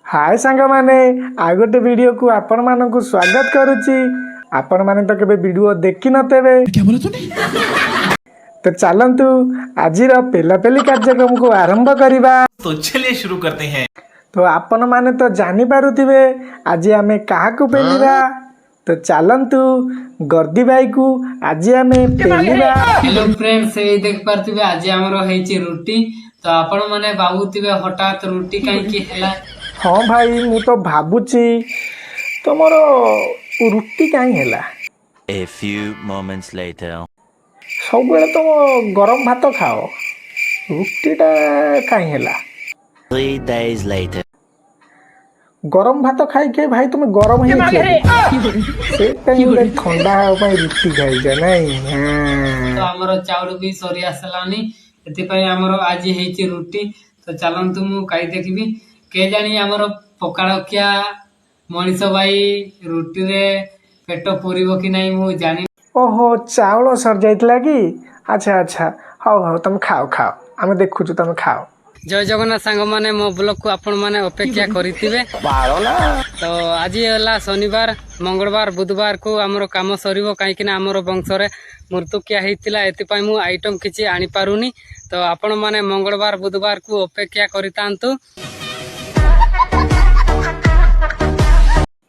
ହାଏ ସାଙ୍ଗମାନେ, ଆଉ ଗୋଟେ ଭିଡ଼ିଓକୁ ଆପଣମାନଙ୍କୁ ସ୍ୱାଗତ କରୁଛି। ଆପଣମାନେ ତ କେବେ ଭିଡ଼ିଓ ଦେଖିନଥିବେ। ତ ଚାଲନ୍ତୁ, ଆଜିର ପେଲାପେଲି କାର୍ଯ୍ୟକ୍ରମକୁ ଆରମ୍ଭ କରିବା। तो चलिए शुरू करते हैं। ତ ଆପଣମାନେ ତ ଜାଣିପାରୁଥିବେ ଆଜି ଆମେ କାହାକୁ ପେଲିବା। ତ ଚାଲନ୍ତୁ, ଗର୍ଦି ଭାଇକୁ ଆଜି ଆମେ ପେଲିବା। ହ୍ୟାଲୋ ଫ୍ରେଣ୍ଡସ୍, ଏଇ ଦେଖିପାରୁଥିବେ ଆଜି ଆମର ହେଇଛି ରୁଟି। ତ ଆପଣ ମାନେ ଭାବୁଥିବେ ହଠାତ୍ ରୁଟି କାହିଁକି ହେଲା? ହଁ ଭାଇ, ମୁଁ ତ ଭାବୁଛି ତମର ରୁଟି କାହିଁ ହେଲା। A few moments later. ସବୁବେଳେ ତମ ଗରମ ଭାତ ଖାଅ, ରୁଟିଟା କାହିଁ ହେଲା? 3 days later. ଗରମ ଭାତ ଖାଇ ଖାଇ ଭାଇ ତୁମେ ଗରମ ହେଇଯାଇଥିଲ, ସେଇପାଇଁ ଗୋଟେ ଥଣ୍ଡା ହେବା ପାଇଁ ରୁଟି ଖାଇଛ ନାଇଁ? ତ ହଁ। ଆମର ଚାଉଳ ବି ସରି ଆସିଲାନି, ଏଥିପାଇଁ ଆମର ଆଜି ହେଇଛି ରୁଟି। ତ ଚାଲନ୍ତୁ, ମୁଁ ଖାଇ ଦେଖିବି। କେଜାଣି ଆମର ପଖାଳଖିଆ ମଣିଷ ଭାଇ ରୁଟିରେ ପେଟ ପୁରିବ କି ନାହିଁ ମୁଁ ଜାଣିନି। ଓହୋ, ଚାଉଳ ସରିଯାଇଥିଲା କି? ଆଚ୍ଛା ଆଚ୍ଛା, ହଉ ହଉ, ତମେ ଖାଅ ଖାଅ, ଆମେ ଦେଖୁଛୁ, ତମେ ଖାଅ। ଜୟ ଜଗନ୍ନାଥ ସାଙ୍ଗମାନେ, ମୋ ବ୍ଲଗକୁ ଆପଣମାନେ ଅପେକ୍ଷା କରିଥିବେ। ତ ଆଜି ହେଲା ଶନିବାର, ମଙ୍ଗଳବାର, ବୁଧବାରକୁ ଆମର କାମ ସରିବ, କାହିଁକି ନା ଆମର ବଂଶରେ ମୃତ୍ୟୁକ୍ରିୟା ହେଇଥିଲା। ଏଥିପାଇଁ ମୁଁ ଆଇଟମ୍ କିଛି ଆଣିପାରୁନି। ତ ଆପଣମାନେ ମଙ୍ଗଳବାର, ବୁଧବାରକୁ ଅପେକ୍ଷା କରିଥାନ୍ତୁ।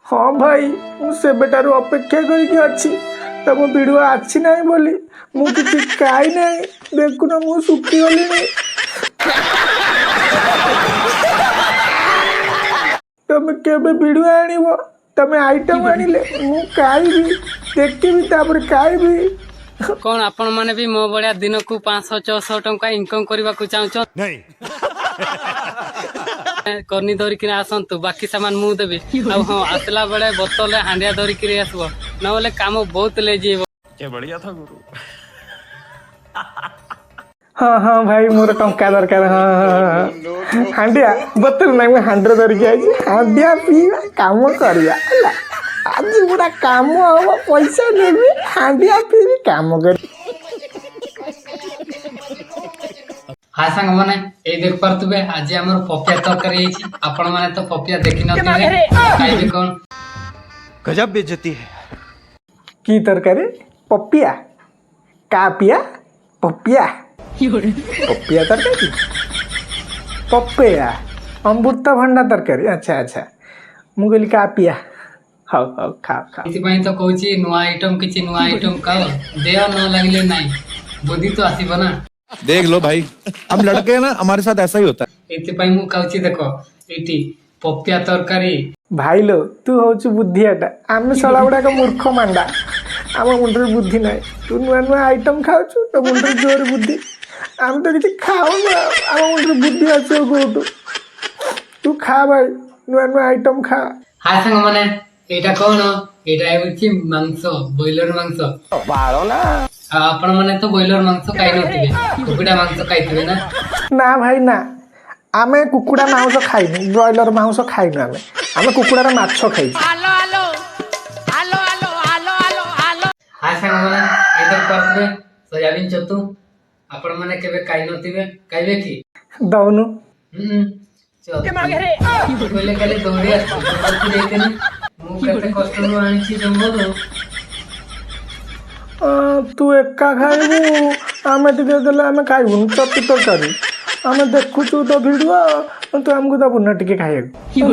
ହଁ ଭାଇ, ମୁଁ ସେବେଠାରୁ ଅପେକ୍ଷା କରିକି ଅଛି ତମ ଭିଡ଼ିଓ ଅଛି ନାହିଁ ବୋଲି। ମୁଁ କିଛି ଖାଇ ନାହିଁ, ଦେଖୁନ ମୁଁ ଶୁଖିଗଲିଣି। ତମେ କେବେ ଭିଡ଼ିଓ ଆଣିବ? ତମେ ଆଇଟମ୍ ଆଣିଲେ ମୁଁ ଖାଇବି, ଦେଖିବି, ତାପରେ ଖାଇବି। କଣ ଆପଣମାନେ ବି ମୋ ଭଳିଆ ଦିନକୁ 500 600 ଟଙ୍କା ଇନକମ୍ କରିବାକୁ ଚାହୁଁଛ? କର୍ନି ଧରିକିନା ଆସନ୍ତୁ, ବାକି ସାମାନ ମୁଁ ଦେବି। ଆଉ ହଁ, ଆସିଲା ବେଳେ ବୋତଲରେ ହାଣ୍ଡିଆ ଧରିକିରି ଆସିବ, ନହେଲେ କାମ ବହୁତ ଲେଜି ହେବ। ହଁ ହଁ ଭାଇ, ମୋର ଟଙ୍କା ଦରକାର। ହଁ ହଁ ହଁ, ହାଣ୍ଡିଆ ବୋତଲ ନାହିଁ, ମୁଁ ହାଣ୍ଡିରେ ଧରିକି ଆଇଛି। ହାଣ୍ଡିଆ ପିଇବା, କାମ କରିବା। ହେଲା, ଆଜି ପୁରା କାମ ହବ। ପଇସା ନେବି, ହାଣ୍ଡିଆ ପିଇବି, କାମ କରିବି। ହାଏ ସାଙ୍ଗମାନେ, ଏଇ ଦେଖିପାରୁଥିବେ ଆଜି ଆମର ପପିଆ ତରକାରୀ ହେଇଛି। ଆପଣମାନେ ତ ପପିଆ ଦେଖିନଥିବେ, ଖାଇବେ କଣ? गजब बेइज्जती है। କି ତରକାରୀ? ପପିଆ? କା ପିଆ? ପପିଆ, ପପିଆ ତରକାରୀ, ପପେୟା, ଅମୃତଭଣ୍ଡା ତରକାରୀ। ଆଚ୍ଛା ଆଚ୍ଛା, ମୁଁ କହିଲି କା ପିଆ। ହଉ ହଉ, ଖାଅ ଖାଅ। ଏଥିପାଇଁ ତ କହୁଛି ନୂଆ ଆଇଟମ୍, କିଛି ନୂଆ ଆଇଟମ୍ ଖାଅ। ଦେହ ନ ଲାଗିଲେ ନାହିଁ, ବୁଦ୍ଧି ତ ଆସିବ ନା। देख लो भाई, हम लड़के हैं ना, हमारे साथ ऐसा ही होता है। ଏଥିପାଇଁ ମୁଁ ଖାଉଛି, ଦେଖ ଏଇଠି ପପିଆ ତରକାରୀ। ଭାଇଲୋ, ତୁ ହଉଛୁ ବୁଦ୍ଧିଆଟା, ଆମେ ଶଳା ଗୁଡ଼ାକ ମୂର୍ଖ ମାଣ୍ଡା। ଆମ ମୁଣ୍ଡରେ ବୁଦ୍ଧି ନାହିଁ। ତୁ ନୂଆ ନୂଆ ଆଇଟମ୍ ଖାଉଛୁ, ତୋ ମୁଣ୍ଡରେ ଜୋର ବୁଦ୍ଧି। ଆମେ ତ କିଛି ଖାଉନୁ ଆଉ ଆମ ମୁଣ୍ଡରେ ବୁଦ୍ଧି ଆସିବ କୋଉଠୁ? ତୁ ଖା ଭାଇ, ନୂଆ ନୂଆ ଆଇଟମ୍ ଖା। ହାଏ ସାଙ୍ଗମାନେ, ଏଇଟା କଣ? ଏଇଟା ହେଉଛି ମାଂସ, ବ୍ରଏଲର ମାଂସ। ଆଉ ଆପଣ ମାନେ ତ ବ୍ରଏଲର ମାଂସ ଖାଇନଥିବେ, କୁକୁଡ଼ା ମାଂସ ଖାଇଥିବେ ନା? ନା ଭାଇ ନା, ଆମେ କୁକୁଡ଼ା ମାଉଁସ ଖାଇନୁ, ବ୍ରଏଲର ମାଉଁସ ଖାଇନୁ। ଆମେ ଆମେ କୁକୁଡ଼ାର ମାଛ ଖାଇଛୁ। ହାଏ ସାଙ୍ଗମାନେ, ଏଇଟା କରିଥିବେ ସୋୟାବିନ୍ ଛତୁ। ଆପଣ ମାନେ କେବେ ଖାଇନଥିବେ, ଖାଇବେ କି? ଦଉନୁ। ହୁଁ, ଛତୁ କହିଲେ ଖାଲି ଦୌଡ଼ି ଆସୁଛି। ଜଙ୍ଗଲକୁ ଯାଇଥିଲି, ମୁଁ କେତେ କଷ୍ଟରୁ ଆଣିଛି ଜଙ୍ଗଲରୁ। ତୁ ଏକା ଖାଇବୁ, ଆମେ ଟିକେ ଦେଲେ ଆମେ ଖାଇବୁନି ଛତୁ ତରକାରୀ? ଆମେ ଦେଖୁଛୁ ତ ଭିଡ଼ିଓ, ତୁ ଆମକୁ ଦବୁ ନା ଟିକେ ଖାଇବାକୁ?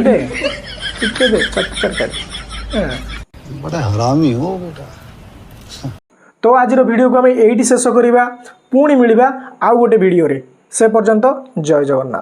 ଦେ ଟିକେ, ଦେ ଛତୁ ତରକାରୀ, ହଁ। बड़ा हरामी हो बेटा। ତ ଆଜିର ଭିଡ଼ିଓକୁ ଆମେ ଏଇଠି ଶେଷ କରିବା। ପୁଣି ମିଳିବା ଆଉ ଗୋଟେ ଭିଡ଼ିଓରେ, ସେ ପର୍ଯ୍ୟନ୍ତ ଜୟ ଜଗନ୍ନାଥ।